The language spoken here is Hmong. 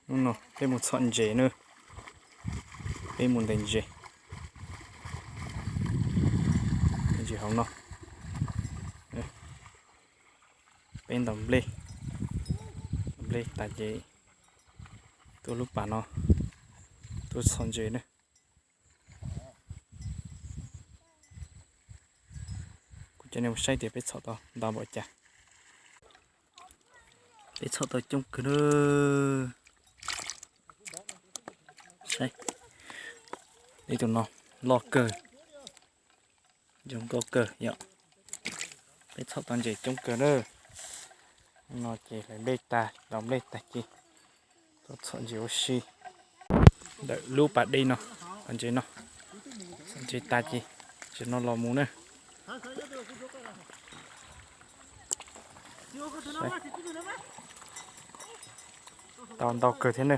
Hnub no peb mus txhom ntses na, peb mus ntes ntses, ntses hauv no. Peb ntaus nplej, ntaus nplej tas ces tuaj lub pas no tuaj txhom ntses na. Kuv coj nej mus saib tias peb txhom tau ntau npaum cas. Peb txhom tau coob kawg na. Saib, ib tug no loj kawg, zoo nkauj kawg yom. Peb txhom tau ntses coob kawg na. No ces hlawv nplej tag, ntaus nplej tag ces tuaj txhom ntses ua si ntawm lub pas dej no, pas ntses no. Txhom ntses tag ces tseem no los mus na. Tau ntau kawg thiab na.